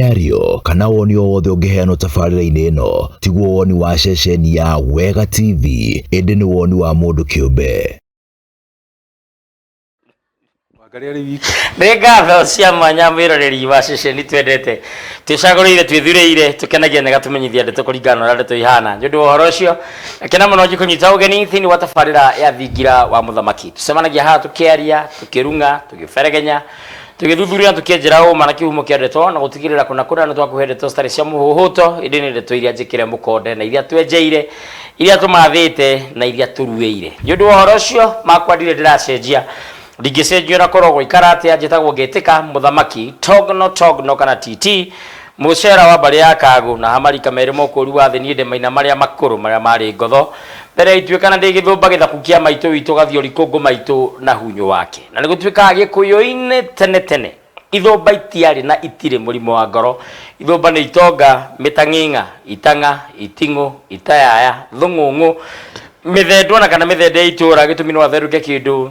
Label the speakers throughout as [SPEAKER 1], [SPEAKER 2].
[SPEAKER 1] Mĩario kana woni o wothe ũngĩheanwo tabarĩra-inĩ ĩno tiguo woni wa ceceni ya Wega TV, ĩndĩ nĩ woni wa mũndũ kĩũmbe.
[SPEAKER 2] Wangarĩ arĩ wika.
[SPEAKER 3] Nĩ ngatho cia mwanya mwĩroreri wa ceceni twendete twĩcagũrĩire twĩthurĩire tũkenagia na gatũmenyithia ndeto kũringana na ũrĩa ndeto ihana nĩ ũndũ wa ũhoro ũcio akena mũno ngĩkũnyita ũgeni thĩinĩ wa tabarĩra ya thingira wa mũthamaki. Tũcemanagia haha tũkĩaria, tũkĩrung'a, tũgĩberegenya, tũgĩthuthuria na tũkĩenjera ũma na kĩhumo kĩa ndeto na gũtigĩrĩra kũna kũna nĩ twakũhe ndeto citarĩ cia mũhũhũto ĩndĩ nĩ ndeto iria njĩkĩre mũkonde na iria twenjeire, iria tũmathĩte na iria tũruĩire. Nĩ ũndũ wa ũhoro ũcio makwa ndirĩ ndĩracenjia ndingĩcenjio na korwo gũikara atĩa. Njĩtagwo Ngĩtĩka Mũthamaki Togno Togno kana TT mũcera wa mbarĩ ya Kagũ na hamarika merĩ mokũri wa thĩ. Niĩ ndĩ maina marĩa makũrũ marĩa marĩ ngotho mbere ya ituĩka na ndĩ gĩthũmba gĩthaku kĩa maitũ witũ gathiori kũngũ maitũ na hunyũ wake na nĩ gũtuĩkaga gĩkũyũ-inĩ tene tene ithũmba itiarĩ na itirĩ mũrimũ wa ngoro. Ithũmba nĩ itonga mĩtang'ing'a itang'a iting'ũ itayaya thũng'ũng'ũ mĩthendwa na kana mĩthende ya itũũra gĩtũmi no athendũke kĩndũ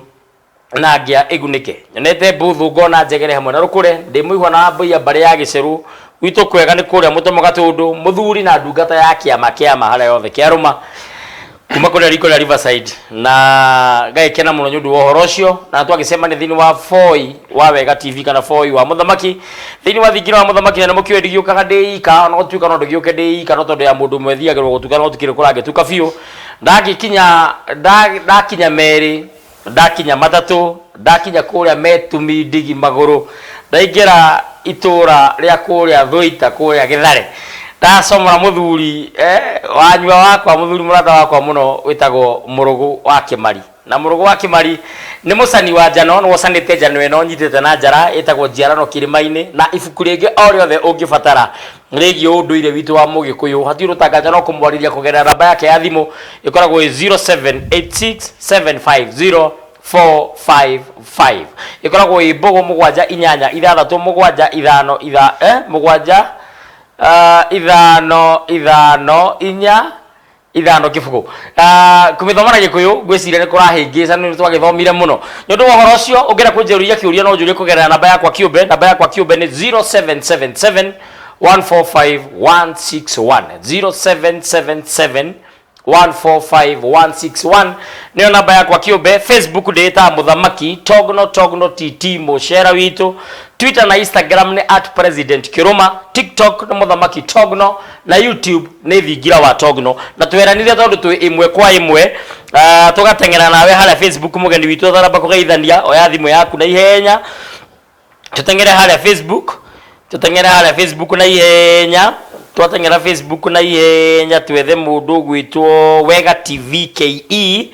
[SPEAKER 3] na ngĩa ĩgunĩke. Nyonete mbũthũ ngona njegere hamwe na rũkũre ndĩ mũihwa na wambũi mbarĩ ya gĩcerũ gwitũ kwega nĩ kũrĩa mũtomo gatũndũ mũthuri na ndungata ya kĩama kĩama harĩa yothe kĩarũma kuma kũrĩa riko rĩa Riverside na ngagĩkena mũno nĩ ũndũ wa ũhoro ũcio na twagĩcemania thĩinĩ wa Voi wa Wega TV kana Voi wa Mũthamaki thĩinĩ wa thingira wa Mũthamaki na nĩ mũkĩũĩ ndigĩũkaga ndĩ ika ona gũtuĩka no ndĩgĩũke ndĩ ika no tondũ ya mũndũ ũmwe thiagĩrwo gũtuka no gũtikĩrĩ kũrangĩtuka biũ ndagĩkinya ndakinya merĩ ndakinya matatũ ndakinya kũrĩa metumi ndigi magũrũ ndaingĩra itũra rĩa kũrĩa Thũita kũrĩa Gĩthare ndacomora mũthuri wanyua wakwa mũthuri mũrata wakwa mũno wĩtagwo Mũrũgũ wa Kĩmari na Mũrũgũ wa Kĩmari nĩ mũcani wa njano nĩwe ũcanĩte njano ĩno nyitĩte na njara ĩtagwo Njiarano Kĩrĩma-inĩ na ibuku rĩngĩ o rĩothe ũngĩbatara rĩgiĩ ũndũire witũ wa mũgĩkũyũ hatirĩ ũtangaja no kũmwarĩria kũgerera namba yake ya thimũ ĩkoragwo ĩ 0786750455 ĩkoragwo ĩ mbũgũ mũgwanja inyanya ithathatũ mũgwanja ithano itha mũgwanja ithano ithano inya ithano kĩbũgũ. Kũmĩthoma na Gĩkũyũ ngwĩciria nĩ kũrahĩngĩca nĩ twagĩthomire mũno. Nĩ ũndũ wa ũhoro ũcio ũngĩenda kũnjũria kĩũria no ũnjũrie kũgerera namba yakwa kĩũmbe. Namba yakwa kĩũmbe nĩ 0777 145 161 0777 145 161 nĩyo namba yakwa kĩũmbe. Facebook ndĩĩtaga Mũthamaki Togno Togno TT mũcera witũ. Twitter na Instagram nĩ at President Kĩrũma. TikTok nĩ Mũthamaki Togno na YouTube nĩ thingira wa Togno na tweranire tondũ twĩ ĩmwe kwa ĩmwe tũgateng'era nawe harĩa Facebook mũgeni witũ ataramba kũgeithania oya thimũ yaku na ihenya tũteng'ere harĩa Facebook tũteng'ere harĩa Facebook na ihenya twateng'era Facebook na ihenya twethe mũndũ ũgwĩtwo Wega TV KE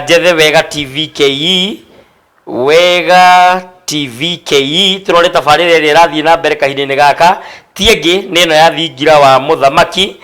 [SPEAKER 3] njethe Wega TV KE Wega TV KE tũrore tabarĩra ĩrĩa ĩrathiĩ na mbere kahinda-inĩ gaka ti ĩngĩ nĩ ĩno ya thingira wa mũthamaki.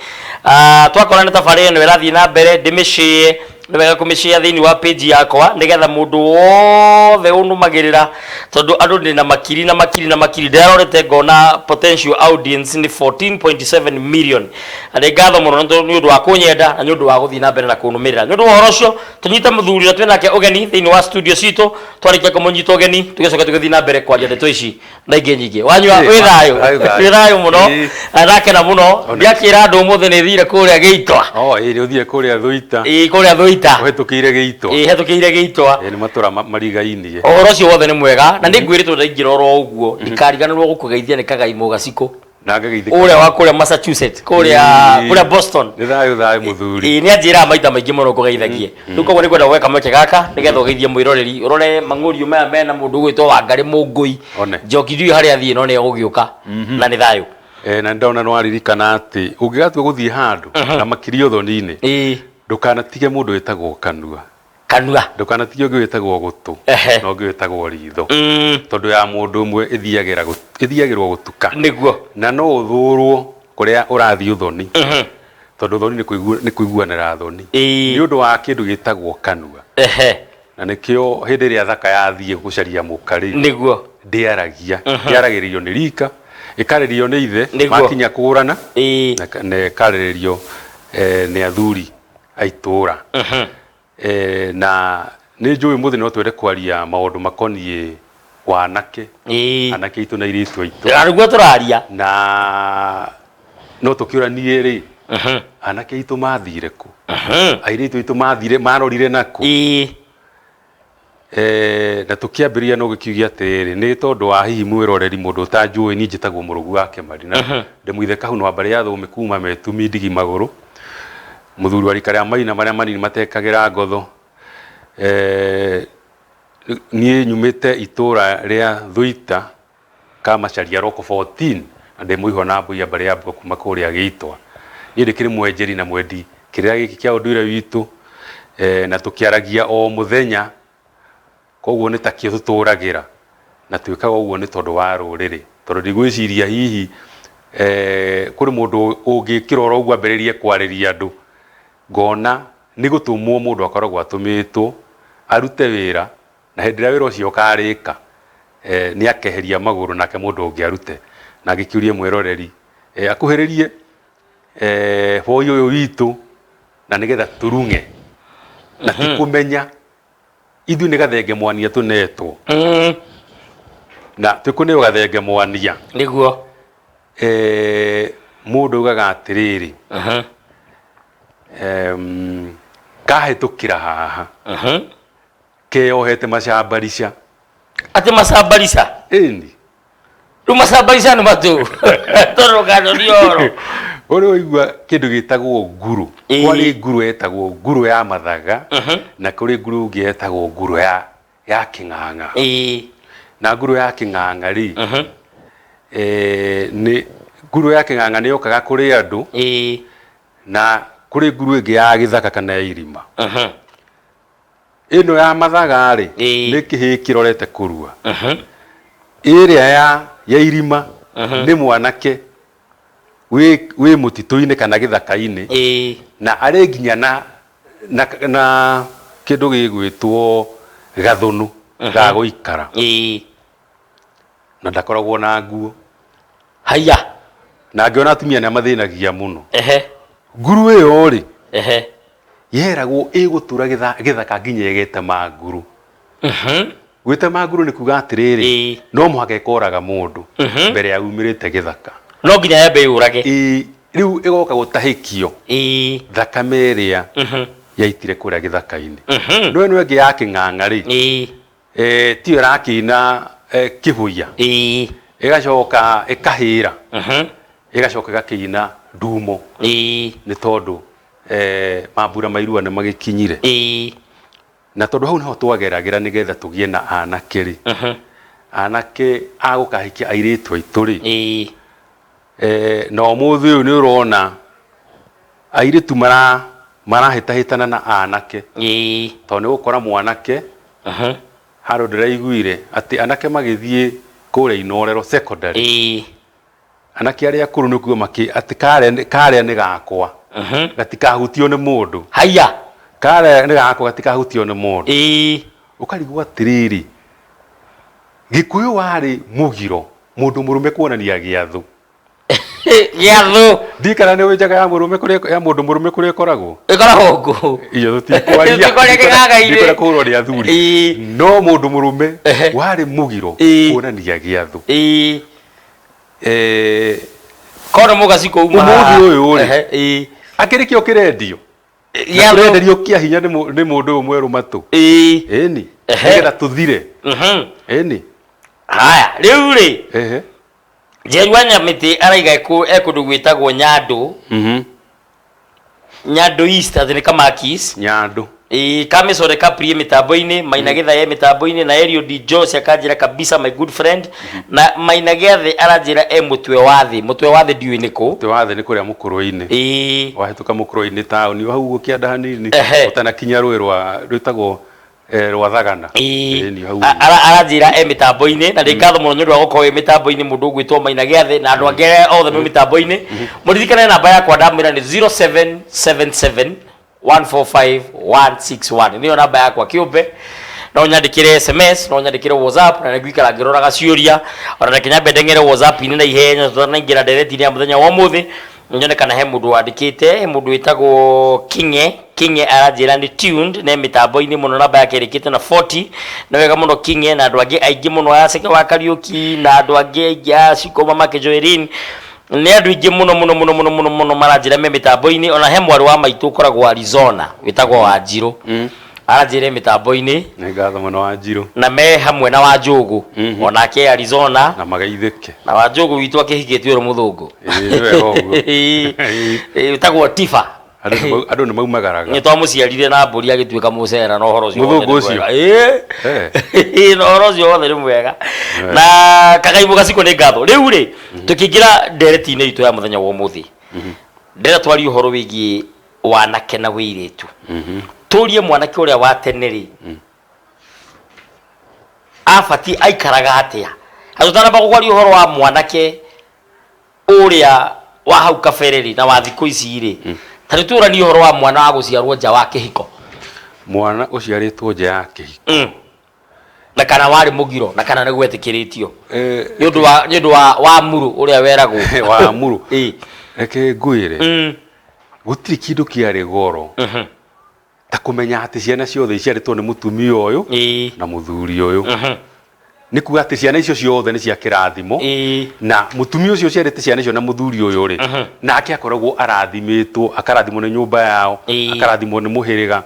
[SPEAKER 3] Twakora nĩ tabarĩra ĩno ĩrathiĩ na mbere ndĩmĩshare, nĩ wega kũmĩshare thĩinĩ wa page yakwa nĩgetha mũndũ wothe ũnũmagĩrĩra tondũ andũ ndĩna makiri na makiri na makiri ndĩrarorete ngona potential audience nĩ 14.7 million. Na nĩ ngatho mũno nĩ ũndũ wa kũnyenda na nĩ ũndũ wa gũthiĩ na mbere na kũnũmĩrĩra. Nĩ ũndũ wa ũhoro ũcio Tũnyite mũthuri ũrĩa twĩ nake ũgeni thĩinĩ wa studio citũ twarĩkia kũmũnyita ũgeni tũgĩcoka tũgĩthiĩ na mbere kwaria ndeto ici na ingĩ nyingĩ. Wanyua wĩ thayũ?
[SPEAKER 2] Thayũ, thayũ.
[SPEAKER 3] Wĩ thayũ mũno.
[SPEAKER 2] Ĩĩ.
[SPEAKER 3] Na ndakena mũno ndiakĩra andũ ũmũthĩ nĩ thire kũrĩa Gĩitwa.
[SPEAKER 2] Oh, ĩĩ nĩ ũthiire kũrĩa Thũita.
[SPEAKER 3] Ĩĩ kũrĩa Thũita.
[SPEAKER 2] Ũhĩtũkĩire Gĩitwa.
[SPEAKER 3] Ĩĩ hĩtũkĩire Gĩitwa.
[SPEAKER 2] Ĩĩ nĩ matũra marigainie.
[SPEAKER 3] Ũhoro ũcio wothe nĩ mwega na nĩ ngwĩrĩtwo ndaingĩra oro ũguo ndikariganĩrwo gũkũgeithia nĩ Kagai Mũgacikũ.
[SPEAKER 2] Na ngageithĩka.
[SPEAKER 3] Kũrĩa wa kũrĩa Massachusetts, kũrĩa
[SPEAKER 2] Ĩĩ.
[SPEAKER 3] kũrĩa Boston.
[SPEAKER 2] Nĩ thayũ thayũ mũthuri.
[SPEAKER 3] Ĩĩ nĩ anjĩraga maita maingĩ mũno ngũgeithagie. Rĩu koguo nĩ ngwenda gweka mweke gaka nĩgetha ũgeithie mwĩroreri ũrore mang'ũriũ maya mena mũndũ ũgwĩtwo Wangarĩ Mũngũi.
[SPEAKER 2] One.
[SPEAKER 3] Njoki ndiũĩ harĩa athiĩ no nĩ egũgĩũka na nĩ thayũ.
[SPEAKER 2] Na nĩ ndona nĩ waririkana atĩ ũngĩgatua gũthiĩ handũ na makĩria ũthoni-inĩ ndũkanatige mũndũ wĩtagwo kanua.
[SPEAKER 3] Kanua.
[SPEAKER 2] Ndũkanatige ũngĩ wĩtagwo gũtũ
[SPEAKER 3] Ehe.
[SPEAKER 2] na ũngĩ wĩtagwo ritho. Tondũ ya mũndũ ũmwe ĩthiagĩra ĩthiagĩrwo gũtuka.
[SPEAKER 3] Nĩguo.
[SPEAKER 2] Na no ũthũrwo kũrĩa ũrathiĩ ũthoni. Tondũ ũthoni nĩ nĩ kũiguanĩra thoni. Nĩ ũndũ wa kĩndũ gĩtagwo kanua. Na nĩkĩo hĩndĩ ĩrĩa thaka yathiĩ gũcaria mũka rĩ.
[SPEAKER 3] Nĩguo.
[SPEAKER 2] Ndĩaragia. Yaragĩrĩrio nĩ rika, ĩkarĩrio nĩ ithe
[SPEAKER 3] Nĩguo.
[SPEAKER 2] makinya kũgũrana, na ĩkarĩrĩrio nĩ athuri a itũra. Na nĩ njũĩ ũmũthĩ no twende kwaria maũndũ makoniĩ Wa anake.
[SPEAKER 3] Ĩĩ.
[SPEAKER 2] Anake aitũ na airĩtu aitũ.
[SPEAKER 3] Na nĩguo tũraria.
[SPEAKER 2] Na no tũkĩũranie rĩ, anake aitũ mathire kũ? Airĩtu aitũ mathire marorire nakũ?
[SPEAKER 3] Ĩĩ.
[SPEAKER 2] Eh, na tũkĩambĩrĩria no gĩkiugia atĩrĩrĩ, nĩ tondũ wa hihi mwĩroreri mũndũ ũtanjũĩ, niĩ njĩtagwo Mũrũgu wa Kĩmari na ndĩ mũithe Kahuno wa mbarĩ ya Thũũmĩ kuma Metumi Ndigi Magũrũ, mũthuri wa rika rĩa maina marĩa manini matekagĩra ngotho. Eh, niĩ nyumĩte itũra rĩa Thuita Kamacharia Local 14 na ndĩ mũihwa na mbũi ya mbarĩ ya Mbuga kuma kũrĩa Gĩitwa. Niĩ ndĩkĩrĩ mwenjeri na mwendi kĩrĩra gĩkĩ kĩa ũndũire witũ eh, na tũkĩaragia o mũthenya koguo nĩ takĩo tũtũragĩra na twĩkaga ũguo nĩ tondũ wa rũrĩrĩ tondũ ndigwĩciria hihi eh, kũrĩ mũndũ ũngĩkĩra oro ũguo ambĩrĩrie kwarĩria andũ ngona nĩ gũtũmwo mũndũ akoragwo atũmĩtwo arute wĩra na hĩndĩ ĩrĩa wĩra ũcio ũkarĩka eh, nĩ akeheria magũrũ nake mũndũ ũngĩ arute. Na ngĩkĩũrie mwĩroreri eh, akuhĩrĩrie eh, boi ũyũ witũ na nĩgetha tũrung'e na ti kũmenya ithuĩ nĩ gathenge mwania tũnetwo na twĩkũneo gathenge mwania.
[SPEAKER 3] Nĩguo.
[SPEAKER 2] Eh, mũndũ augaga atĩrĩrĩ, kahĩtũkĩra haha keyohete macambarica.
[SPEAKER 3] Atĩ macambarica?
[SPEAKER 2] Ĩni.
[SPEAKER 3] Rĩu macambarica nĩ matũ tondũ kanoni oro.
[SPEAKER 2] Ũrĩ waigua kĩndũ gĩtagwo nguru?
[SPEAKER 3] Ĩĩ.
[SPEAKER 2] Kwarĩ nguru yetagwo nguru ya mathaga na kũrĩ nguru ĩngĩ yetagwo nguru ya kĩng'ang'a.
[SPEAKER 3] Ĩĩ.
[SPEAKER 2] Na nguru ya kĩng'ang'a rĩ, eh, nĩ nguru ya kĩng'ang'a nĩ yokaga kũrĩ andũ.
[SPEAKER 3] Ĩĩ.
[SPEAKER 2] Na kũrĩ nguru ĩngĩ ya gĩthaka kana ya irima. Ĩno ya mathaga rĩ,
[SPEAKER 3] Ĩĩ.
[SPEAKER 2] nĩ kĩhĩĩ kĩrorete kũrua. Ĩrĩa ya irima nĩ mwanake wĩ mũtitũ-inĩ kana gĩthaka-inĩ.
[SPEAKER 3] Ĩĩ.
[SPEAKER 2] Na arĩ nginya na kĩndũ gĩgwĩtwo gathũnũ ga gũikara.
[SPEAKER 3] Ĩĩ.
[SPEAKER 2] Na ndakoragwo na nguo.
[SPEAKER 3] Haiya.
[SPEAKER 2] Na ngĩona atumia nĩ amathĩnagia mũno.
[SPEAKER 3] Ehe.
[SPEAKER 2] Nguru ĩyo rĩ,
[SPEAKER 3] Ehe.
[SPEAKER 2] yeragwo ĩgũtura gĩthaka nginya ĩgetema nguru. Gwĩtema nguru nĩ kuga atĩrĩrĩ,
[SPEAKER 3] Ĩĩ.
[SPEAKER 2] no mũhaka ĩkoraga mũndũ mbere ya umĩrĩte gĩthaka.
[SPEAKER 3] No nginya yambe yũrage.
[SPEAKER 2] Ĩĩ, rĩu ĩgoka gũtahĩkio
[SPEAKER 3] Ĩĩ.
[SPEAKER 2] thakame ĩrĩa yaitire kũrĩa gĩthaka-inĩ. No ĩno ĩngĩ ya kĩng'ang'a rĩ,
[SPEAKER 3] Ĩĩ.
[SPEAKER 2] eh, tiyo ĩrakĩina eh, kĩhũia.
[SPEAKER 3] Ĩĩ.
[SPEAKER 2] Ĩgacoka ĩkahĩra. Ĩgacoka ĩgakĩina ndumo.
[SPEAKER 3] Ĩĩ.
[SPEAKER 2] Nĩ tondũ eh, mambura ma irua nĩ magĩkinyire.
[SPEAKER 3] Ĩĩ.
[SPEAKER 2] Na tondũ hau niho twageragĩra nĩgetha tũgĩe na anake rĩ, anake a gũkahikia airĩtu aitũ rĩ,
[SPEAKER 3] Ĩĩ.
[SPEAKER 2] eh, na ũmũthĩ ũyũ nĩ ũrona airĩtu marahĩtahĩtana na anake.
[SPEAKER 3] Ĩĩ.
[SPEAKER 2] Tondũ nĩ ũgũkora mwanake handũ ndĩraiguire atĩ anake magĩthiĩ kũrĩa Inorero secondary.
[SPEAKER 3] Ĩĩ.
[SPEAKER 2] Anake arĩa akũrũ nĩ kuga makĩ atĩ karĩa nĩ gakwa. Gatikahutio nĩ mũndũ.
[SPEAKER 3] Haiya.
[SPEAKER 2] Karĩa nĩ gakwa gatikahutio nĩ mũndũ.
[SPEAKER 3] Ĩĩ.
[SPEAKER 2] Ũkarigwo atĩrĩrĩ, Gĩkũyũ warĩ mũgiro mũndũ mũrũme kuonania gĩathũ.
[SPEAKER 3] Gĩathũ.
[SPEAKER 2] Ndiũĩ kana nĩ ũĩ njaga ya mũrũme kũrĩa ya mũndũ mũrũme kũrĩa ĩkoragwo.
[SPEAKER 3] Ĩkoragwo ngũ.
[SPEAKER 2] Iyo tũtikwaria.
[SPEAKER 3] Tũtikwaria kĩgagainĩ.
[SPEAKER 2] Ndikwenda kũhũrwo nĩ athuri.
[SPEAKER 3] Ĩĩ.
[SPEAKER 2] No mũndũ mũrũme
[SPEAKER 3] Ehe.
[SPEAKER 2] warĩ mũgiro
[SPEAKER 3] Ĩĩ.
[SPEAKER 2] kuonania gĩathũ.
[SPEAKER 3] Ĩĩ.
[SPEAKER 2] Eh,
[SPEAKER 3] Kono mũgacikũ uma.
[SPEAKER 2] Ũmũthĩ ũyũ rĩ.
[SPEAKER 3] Ehe, ĩĩ.
[SPEAKER 2] Akĩrĩ kĩo kĩrendio. Na
[SPEAKER 3] Gĩathũ.
[SPEAKER 2] kĩrenderio kĩa hinya nĩ mũndũ ũyũ mwerũ matũ.
[SPEAKER 3] Ĩĩ.
[SPEAKER 2] Ĩni.
[SPEAKER 3] Ehe.
[SPEAKER 2] Nĩgetha tũthire. Ĩni.
[SPEAKER 3] Haya, rĩu rĩ.
[SPEAKER 2] Ehe.
[SPEAKER 3] Njeru wa Nyamĩtĩ araiga e kũndũ gwĩtagwo Nyandũ. Nyandũ East atĩ nĩ Kamakis.
[SPEAKER 2] Nyandũ.
[SPEAKER 3] Ĩĩ, Kamĩcore Capri ĩ mĩtambo-inĩ, Maina Gĩthae e mĩtambo-inĩ na Eliud Josh akanjĩra kabisa my good friend. Na Maina Gĩathĩ aranjĩra e mũtwe wa thĩ. Mũtwe wa thĩ ndiũĩ nĩ kũ.
[SPEAKER 2] Mũtwe wa thĩ nĩ kũrĩa mũkũrwe-inĩ.
[SPEAKER 3] Ĩĩ.
[SPEAKER 2] Wahĩtũka mũkũrwe-inĩ taũni o hau ũkĩanda hanini
[SPEAKER 3] Ehe.
[SPEAKER 2] ũtanakinya rũĩ rwa rwĩtagwo eh, rwa Thagana.
[SPEAKER 3] Ĩĩ.
[SPEAKER 2] Ĩni hau.
[SPEAKER 3] Aranjĩra e mĩtambo-inĩ na nĩ ngatho mũno nĩ ũndũ wa gũkorwo wĩ mĩtambo-inĩ mũndũ ũgwĩtwo Maina Gĩathĩ na andũ angĩ arĩa othe me mĩtambo-inĩ. Mũririkane namba yakwa ndamwĩra nĩ 0777 145 161 nĩyo namba yakwa kĩũmbe. No nyandĩkĩre SMS, no nyandĩkĩre WhatsApp na nĩngũikara ngĩroraga ciũria. Ona reke nyambe ndeng'ere WhatsApp-inĩ na ihenya tũtanaingĩra ndereti-inĩ ya mũthenya wa ũmũthĩ. Nyone kana he mũndũ wandĩkĩte, he mũndũ wĩtagwo Kinge. Kinge aranjĩra nĩ tuned ne mĩtambo-inĩ mũno, namba yake ĩrĩkĩte na 40. Nĩ wega mũno Kinge, na andũ angĩ aingĩ mũno a Ceke wa Kariũki na andũ angĩ aingĩ a Ciko Mama Kĩnjoĩrin, nĩ andũ aingĩ mũno mũno mũno mũno mũno mũno maranjĩra me mĩtambo-inĩ. Ona he mwarĩ wa maitũ ũkoragwo Arizona wĩtagwo Wanjirũ, aranjĩra e mĩtambo-inĩ.
[SPEAKER 2] Nĩ ngatho mũno Wanjirũ.
[SPEAKER 3] Na me hamwe na Wanjũgũ, onake Arizona.
[SPEAKER 2] Na mageithĩke.
[SPEAKER 3] Na Wanjũgũ witũ akĩhikĩtio ũrĩ mũthũngũ.
[SPEAKER 2] Ĩĩ, nĩ wega ũguo.
[SPEAKER 3] Ĩĩ, wĩtagwo Tifa.
[SPEAKER 2] Andũ nĩ maumagaraga.
[SPEAKER 3] Nĩ twamũciarire na mbũri agĩtuĩka mũcera, na ũhoro ũcio wothe
[SPEAKER 2] Mũthũngũ
[SPEAKER 3] nĩ
[SPEAKER 2] ũcio?
[SPEAKER 3] mwega. Ĩĩ.
[SPEAKER 2] Eh.
[SPEAKER 3] Na ũhoro ũcio wothe nĩ mwega. Na kagaimũ gaciko nĩ ngatho. Rĩu rĩ, tũkĩingĩra ndereti-inĩ itũ ya mũthenya wa ũmũthĩ, ndĩrenda twarie ũhoro wĩgiĩ wanake na wĩirĩtu. Tũrie mwanake ũrĩa wa tene rĩ, abatiĩ aikaraga atĩa? Tũtanamba gũkwaria ũhoro wa mwanake ũrĩa wa hau kabere rĩ na wa thikũ ici rĩ, ta rĩu tũranie ũhoro wa mwana wa gũciarwo nja wa kĩhiko.
[SPEAKER 2] Mwana ũciarĩtwo nja ya kĩhiko.
[SPEAKER 3] Na kana warĩ mũgiro, na kana nĩ gwetĩkĩrĩtio nĩ ũndũ wa muru ũrĩa weragwo.
[SPEAKER 2] Wa muru.
[SPEAKER 3] Ĩĩ.
[SPEAKER 2] Reke ngwĩre, gũtirĩ kĩndũ kĩarĩ goro ta kũmenya atĩ ciana ciothe iciarĩtwo nĩ mũtumia ũyũ na mũthuri ũyũ. Nĩ kuga atĩ ciana icio ciothe nĩ cia kĩrathimo, na mũtumia ũcio ũciarĩte ciana icio na mũthuri ũyũ rĩ, nake akoragwo arathimĩtwo, akarathimwo nĩ nyũmba yao, akarathimwo nĩ mũhĩrĩga,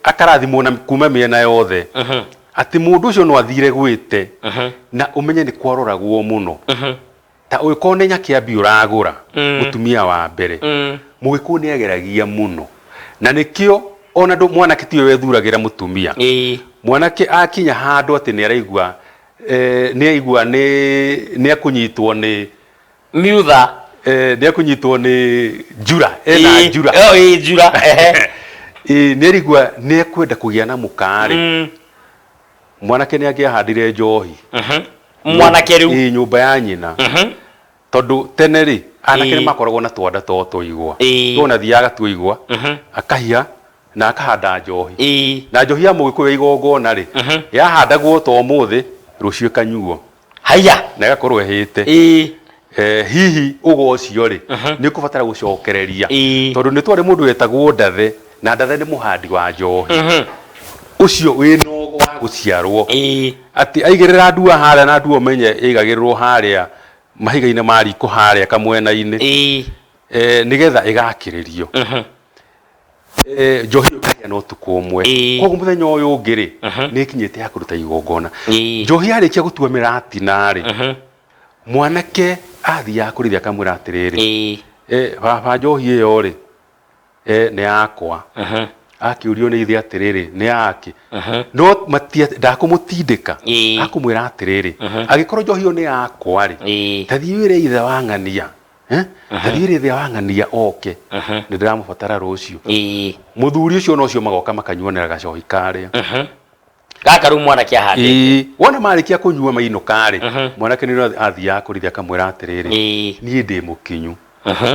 [SPEAKER 2] akarathimwo na kuma mĩena yothe, atĩ mũndũ ũcio no athire gwĩte na ũmenye nĩ kwaroragwo mũno. Ta ũngĩkorwo nĩ Nyakĩambi ũragũra mũtumia wa mbere, Mũgĩkũyũ nĩ ageragia mũno, na nĩkĩo ona ndũ mwanake tiwe wethuragĩra mũtumia. Mwanake akinya handũ atĩ nĩ araigua nĩ aigua nĩ nĩ ekũnyitwo nĩ
[SPEAKER 3] Miutha.
[SPEAKER 2] Nĩ ekũnyitwo nĩ njura, ena njura.
[SPEAKER 3] Oh, ĩĩ, njura, ehe.
[SPEAKER 2] Ĩĩ, nĩ araigua nĩ ekwenda kũgĩa na mũka-rĩ, mwanake nĩ angĩahandire njohi.
[SPEAKER 3] Mwanake rĩu.
[SPEAKER 2] Ĩĩ, nyũmba ya nyina. Tondũ tene rĩ, anake nĩ makoragwo na twanda to tũigwa. Wona athiaga agatua igwa, akahiha na akahanda njohi. Na njohi ya Mũgĩkũyũ ya igongona rĩ, yahandagwo ta ũmũthĩ, rũciũ ĩkanyuo.
[SPEAKER 3] Haiya.
[SPEAKER 2] Na ĩgakorwo ĩhĩte. Hihi ũgo ũcio rĩ, nĩ ũkũbatara gũcokereria. Tondũ nĩ twarĩ mũndũ wetagwo Ndathe, na Ndathe nĩ mũhandi wa njohi. Ũcio wĩna ũgo wa gũciarwo. Atĩ aigĩrĩra ndua harĩa, na ndua ũmenye ĩigagĩrĩrwo harĩa mahiga-inĩ ma riko harĩa kamwena-inĩ, nĩgetha ĩgakĩrĩrio. Njohi ĩyo ĩkahĩa na ũtukũ ũmwe. Koguo mũthenya ũyũ ũngĩ rĩ, nĩ ĩkinyĩte ya kũruta igongona. Njohi yarĩkia gũtua mĩratina rĩ, mwanake athiaga kũrĩ ithe akamwĩra atĩrĩrĩ, baba, njohi ĩyo rĩ, nĩ yakwa. Akĩũrio nĩ ithe atĩrĩrĩ, nĩ yake? No matia ndakũmũtindĩka, akũmwĩra atĩrĩrĩ, angĩkorwo njohi ĩyo nĩ yakwa rĩ, ta thiĩ wĩre ithe wa ng'ania, ta thiĩ wĩre ithe wa ng'ania oke, nĩ ndĩramũbatara rũciũ. Mũthuri ũcio na ũcio magoka makanyuanĩra gacohi karĩa.
[SPEAKER 3] Gaka rĩu mwanake ahandĩte.
[SPEAKER 2] Ĩĩ, wona marĩkia kũnyua mainũka rĩ, mwanake nĩ athiaga kũrĩ ithe akamwĩra atĩrĩrĩ, niĩ ndĩ mũkinyu,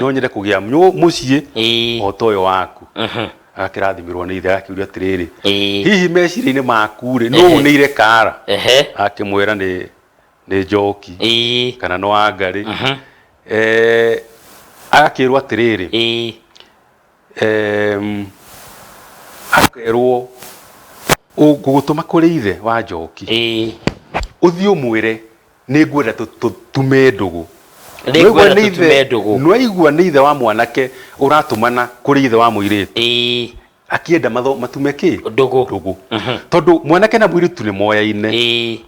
[SPEAKER 2] no nyende kũgĩa mũciĩ o ta ũyũ waku. Agakĩrathimĩrwo nĩ ithe, agakĩũria atĩrĩrĩ, hihi meciria-inĩ maku rĩ, nũ unĩire kara? Akĩmwĩra nĩ Njoki kana nĩ Wangarĩ. Agakĩrwo atĩrĩrĩ, akerwo ngũgũtũma kũrĩ ithe wa Njoki, ũthiĩ ũmwĩre nĩ ngwenda tũtume ndũgũ.
[SPEAKER 3] Nĩ ngwenda tũtume ndũgũ.
[SPEAKER 2] Nĩwaigua nĩ ithe wa mwanake ũratũmana kũrĩ ithe wa mũirĩtu, akĩenda matume kĩ?
[SPEAKER 3] Ndũgũ.
[SPEAKER 2] Ndũgũ. Tondũ mwanake na mũirĩtu nĩ moyaine.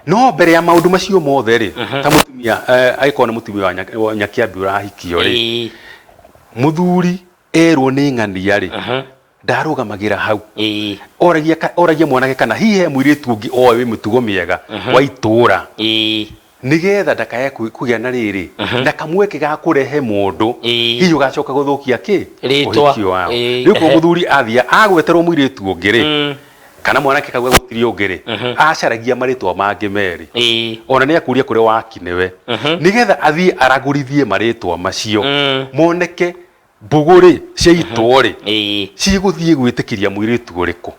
[SPEAKER 2] No mbere ya maũndũ macio mothe rĩ, ta mũtumia, angĩkorwo nĩ mũtumia wa Nyakĩambi ũrahikio rĩ, mũthuri erwo nĩ ng'ania rĩ, ndarũgamagĩra hau. Oragia mwanake kana hihi he mũirĩtu ũngĩ oĩ wĩ mĩtugo mĩega wa itũũra, nĩgetha ndakae kũgĩa na rĩrĩ na kamweke ga kũrehe mũndũ hihi ũgacoka gũthũkia kĩ?
[SPEAKER 3] Rĩtwa.
[SPEAKER 2] Ũhiki wao. Rĩu koguo mũthuri athiĩ agweterwo mũirĩtu ũngĩ rĩ, kana mwanake kauga gũtirĩ ũngĩ rĩ, acaragia marĩtwa mangĩ merĩ. Ona nĩ akũria kũrĩa waki nĩwe, nĩgetha athiĩ aragũrithie marĩtwa macio, moneke mbũgũ rĩ ciaitwo rĩ, cigũthiĩ gwĩtĩkĩria mũirĩtu ũrĩkũ,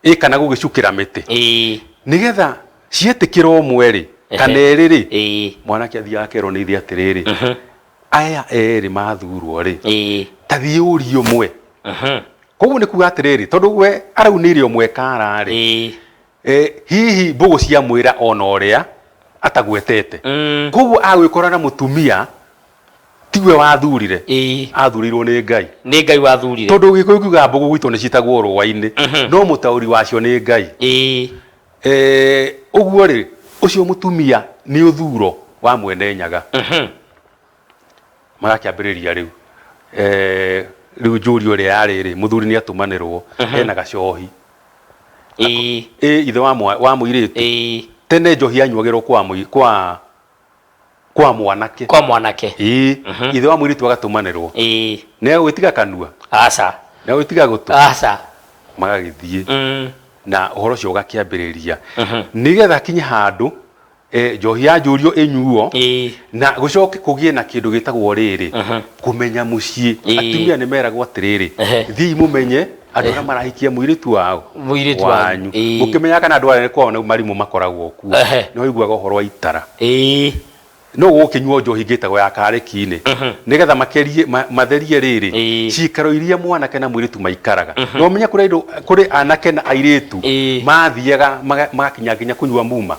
[SPEAKER 2] ĩ kana gũgĩcukĩra mĩtĩ, nĩgetha cietĩkĩra ũmwe rĩ kana erĩ rĩ, mwanake athiaga akerwo nĩ ithe atĩrĩrĩ, Aya erĩ mathurwo rĩ, ta thiĩ ũrie ũmwe. Koguo nĩ kuga atĩrĩrĩ, tondũ we araunĩire ũmwe kara rĩ, hihi mbũgũ ciamwĩra ona ũrĩa atagwetete. Koguo agwĩkora na mũtumia tiwe wathurire, athurĩirwo nĩ Ngai.
[SPEAKER 3] Nĩ Ngai wathurire.
[SPEAKER 2] Tondũ Gĩkũyũ kiugaga mbũgũ gwitũ nĩ ciitagwo rũa-inĩ, no mũtaũri wacio nĩ Ngai. Ũguo rĩ, ũcio mũtumia nĩ ũthuro wa Mwene Nyaga. Magakĩambĩrĩria rĩu, rĩu njũrio ĩrĩa yarĩ rĩ, mũthuri nĩ atũmanĩrwo ena gacohi. Ĩ ithe wa mũirĩtu. Tene njohi yanyuagĩrwo kwa kwa kwa mwanake.
[SPEAKER 3] Kwa mwanake.
[SPEAKER 2] Ĩĩ. Ithe wa mũirĩtu agatũmanĩrwo. Nĩ egũgĩtiga kanua?
[SPEAKER 3] Aca.
[SPEAKER 2] Nĩ egũgĩtiga gũtũ?
[SPEAKER 3] Aca.
[SPEAKER 2] Magagĩthiĩ. Na ũhoro ũcio ũgakĩambĩrĩria. Nĩgetha akinye handũ njohi yanjũrio ĩnyuo na gũcoke kũgĩe na kĩndũ gĩtagwo rĩrĩ, kũmenya mũciĩ. Atumia nĩ meragwo atĩrĩrĩ, thiĩi mũmenye andũ arĩa marahikia mũirĩtu wao
[SPEAKER 3] Mũirĩtu wanyu.
[SPEAKER 2] Wanyu. Mũkĩmenyaga kana andũ aya kwao nĩ marimũ makoragwo kuo. Nĩ waiguaga ũhoro wa itara. No gũgũkĩnyuo njohi ĩngĩ ĩtagwo ya karĩki-inĩ nĩgetha makerie matherie rĩrĩ ciikaro iria mwanake na mũirĩtu maikaraga. Na ũmenye kũrĩ andũ, kũrĩ anake na airĩtu mathiaga magakinya nginya kũnyua muma.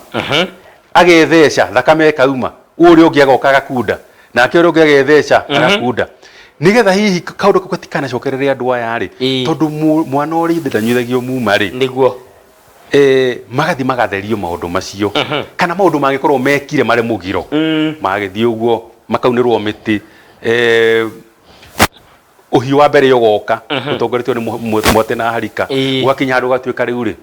[SPEAKER 2] Agetheca thakame ĩkauma, ũrĩa ũngĩ agoka agakunda, nake ũrĩa ũngĩ agetheca agakunda. Nĩgetha hihi kaũndũ kau gatikanacokerere andũ aya rĩ, tondũ mwana ũrĩ ithe ndanyuithagio muma rĩ.
[SPEAKER 3] Nĩguo.
[SPEAKER 2] Magathiĩ magatherio maũndũ macio kana maũndũ mangĩkorwo mekire marĩ mũgiro, magagĩthiĩ ũguo makaunĩrwo mĩtĩ, ũhiũ wa mbere ũgoka ũtongoretio nĩ mwate na harika, ũgakinya handũ ũgatuĩka rĩu rĩ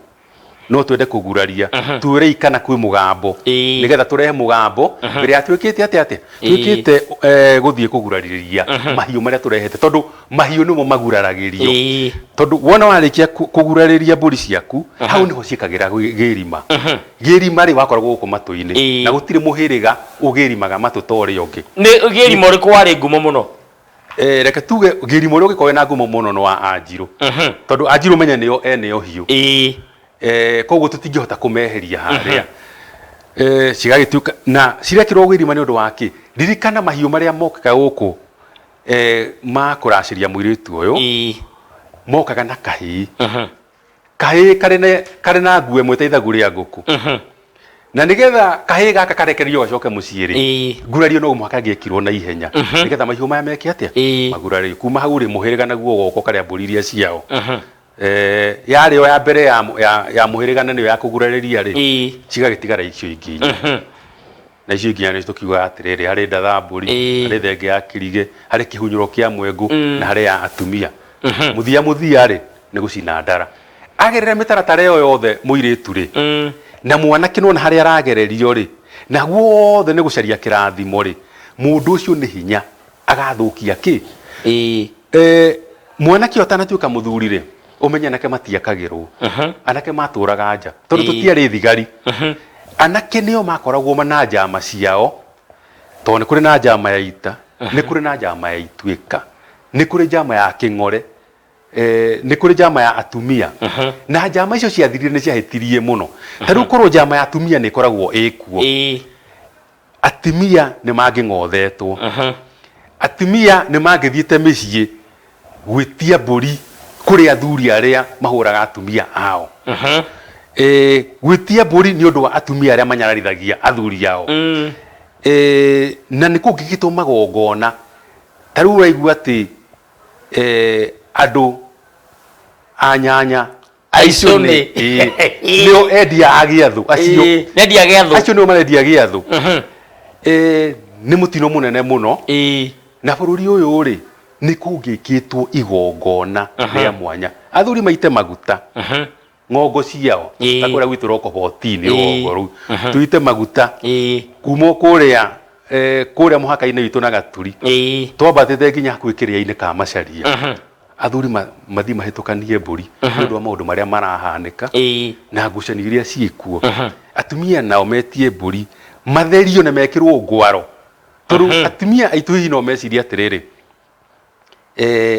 [SPEAKER 2] no twende kũguraria, twĩrei kana kwĩ mũgambo, nĩgetha tũrehe mũgambo mbere ya twĩkĩte atĩa atĩa twĩkĩte gũthiĩ kũgurarĩria mahiũ marĩa tũrehete, tondũ mahiũ nĩmo maguraragĩrio. Tondũ wona warĩkia kũgurarĩria mbũri ciaku, hau nĩho ciĩkagĩra gĩrima. Gĩrima rĩ wakoragwo gũkũ matũ-inĩ, na gũtirĩ mũhĩrĩga ũgĩrimaga matũ ta ũrĩa ũngĩ.
[SPEAKER 3] Nĩ gĩrima ũrĩkũ warĩ ngumo mũno?
[SPEAKER 2] Reke tuge gĩrima ũrĩa ũngĩkorwo wĩna ngumo mũno nĩ wa Anjirũ. Tondũ Anjirũ menye nĩo ene ũhiũ. Koguo tũtingĩhota kũmeheria harĩa. Cigagĩtuĩka na cirekĩrwo gĩrima nĩ ũndũ wa kĩ? Ririkana mahiũ marĩa mokaga gũkũ ma kũracĩria mũirĩtu ũyũ, mokaga na kahĩĩ. Kahĩĩ karĩ na karĩ na nguo ĩmwe ta ithagu rĩa ngũkũ. Na nĩgetha kahĩĩ gaka karekererio gacoke mũciĩ rĩ, ngurario no mũhaka ĩngĩekirwo na ihenya nĩgetha mahiũ maya meke atĩa? Magurario. Kuma hau rĩ, mũhĩrĩga naguo ũgoka ũkarĩa mbũri iria ciao. Yarĩ o ya mbere ya ya ya mũhĩrĩga na nĩyo ya kũgurarĩria rĩ, cigagĩtigara icio ingĩ inya. Na icio ingĩ nĩ tũkiugaga atĩrĩrĩ, harĩ ndathambũri, harĩ thenge ya kĩrigĩ, harĩ kĩhunyũro kĩa mwengũ, na harĩ ya atumia. Mũthia mũthia rĩ, nĩ gũcina ndara. Agerera mĩtaratara ĩyo yothe mũirĩtu rĩ, na mwanake nĩwona harĩa aragererio rĩ, na guothe nĩ gũcaria kĩrathimo rĩ, mũndũ ũcio nĩ hinya agathũkia kĩ? Mwanake ũyũ atanatuĩka mũthuri rĩ, ũmenye anake matiakagĩrwo. Anake matũraga nja, tondũ tũtiarĩ thigari. Anake nĩo makoragwo na njama ciao, tondũ nĩ kũrĩ na njama ya ita, nĩ kũrĩ na njama ya ituĩka, nĩ kũrĩ njama ya kĩng'ore, nĩ kũrĩ njama ya atumia. Na njama icio ciathirire nĩ ciahĩtirie mũno. Ta rĩu korwo njama ya atumia nĩ ĩkoragwo ĩkuo, atumia nĩ mangĩng'othetwo. Atumia nĩ mangĩthiĩte mĩciĩ gwĩtia mbũri kũrĩ athuri arĩa mahũraga atumia ao. Gwĩtia mbũri nĩ ũndũ wa atumia arĩa manyararithagia athuri ao. Na nĩ kũngĩgĩtwo magongona. Ta rĩu ũraigua atĩ andũ a nyanya
[SPEAKER 3] Acio nĩ.
[SPEAKER 2] Ĩĩ. Nĩo endia a gĩathũ acio.
[SPEAKER 3] Ĩĩ, nĩ endia a gĩathũ.
[SPEAKER 2] Acio nĩo marendia gĩathũ. Nĩ mũtino mũnene mũno. Na bũrũri ũyũ rĩ, nĩ kũngĩkĩtwo igongona rĩa mwanya. Athuri maite maguta. Ng'ongo ciao. Ta kũrĩa gwitũ Rokoboti-inĩ rũgongo rũu. Tũite maguta. Kuma o kũrĩa kũrĩa mũhaka-inĩ witũ na Gaturi. Twambatĩte nginya hakuhĩ kĩrĩa-inĩ ka Macharia. Athuri mathiĩ mahĩtũkanie mbũri nĩ ũndũ wa maũndũ marĩa marahanĩka na ngucanio iria ciĩkuo. Atumia nao metie mbũri matherio na mekĩrwo ngwaro. Tondũ atumia aitũ hihi no mecirie atĩrĩrĩ,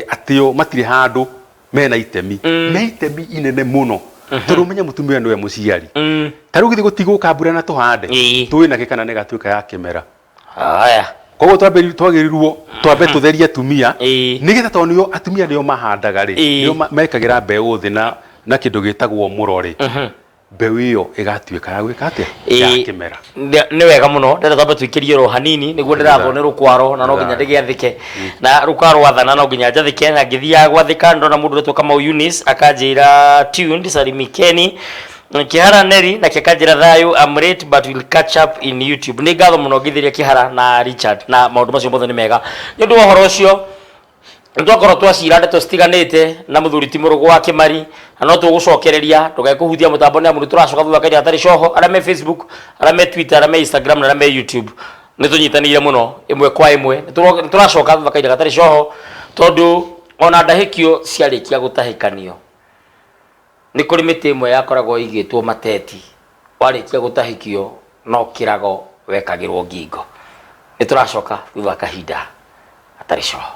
[SPEAKER 2] atĩ o matirĩ handũ mena itemi. Me itemi inene mũno. Tondũ ũmenye mũtumia nĩwe mũciari. Ta rĩu githĩ gũtigũka mbura na tũhande? Tũĩ nakĩ kana nĩ ĩgatuĩka ya kĩmera.
[SPEAKER 3] Haya.
[SPEAKER 2] Koguo twagĩrĩirwo twambe tũtherie atumia, nĩgetha tondũ nĩo atumia nĩo mahandaga rĩ, nĩo mekagĩra mbeũ thĩ na na kĩndũ gĩtagwo mũro rĩ, mbeũ ĩyo ĩgatuĩka ya gwĩka atĩa? Ya kĩmera.
[SPEAKER 3] Nĩ wega mũno. Ndĩrenda twambe tũikĩrie oro hanini nĩguo ndĩrathwo nĩ rũkwaro na no nginya ndĩgĩathĩke, na rũkwaro rwathana no nginya njathĩke, na ngĩthiaga gwathĩka ndona mũndũ ũretwo Kamau Eunice akanjĩra tuned salimikeni Kĩhara Neri nake akanjĩra thayũ, I'm late but will catch up in YouTube. Nĩ ngatho mũno ngĩthĩria Kĩhara na Richard, na maũndũ macio mothe nĩ mega. Nĩ ũndũ wa ũhoro ũcio nĩtwakorwo twacira ndeto citiganĩte na mũthuri ti Mũrũgũ wa Kĩmari, na no tũgũcokereria. Ndũkae kũhutia mũtambo nĩ amu nĩtũracoka thutha kahinda gatarĩ coho. Arĩa me Facebook, arĩa me Twitter, arĩa me Instagram na arĩa me YouTube, nĩ tũnyitanĩire mũno ĩmwe kwa ĩmwe. Nĩtũracoka thutha kahinda gatarĩ coho, tondũ ona ndahĩkio ciarĩkia gũtahĩkanio, nĩ kũrĩ mĩtĩ ĩmwe yakoragwo ĩigĩtwo mateti, warĩkia gũtahĩkio no kĩrago wekagĩrwo ngingo. Nĩtũracoka thutha wa kahinda gatarĩ coho.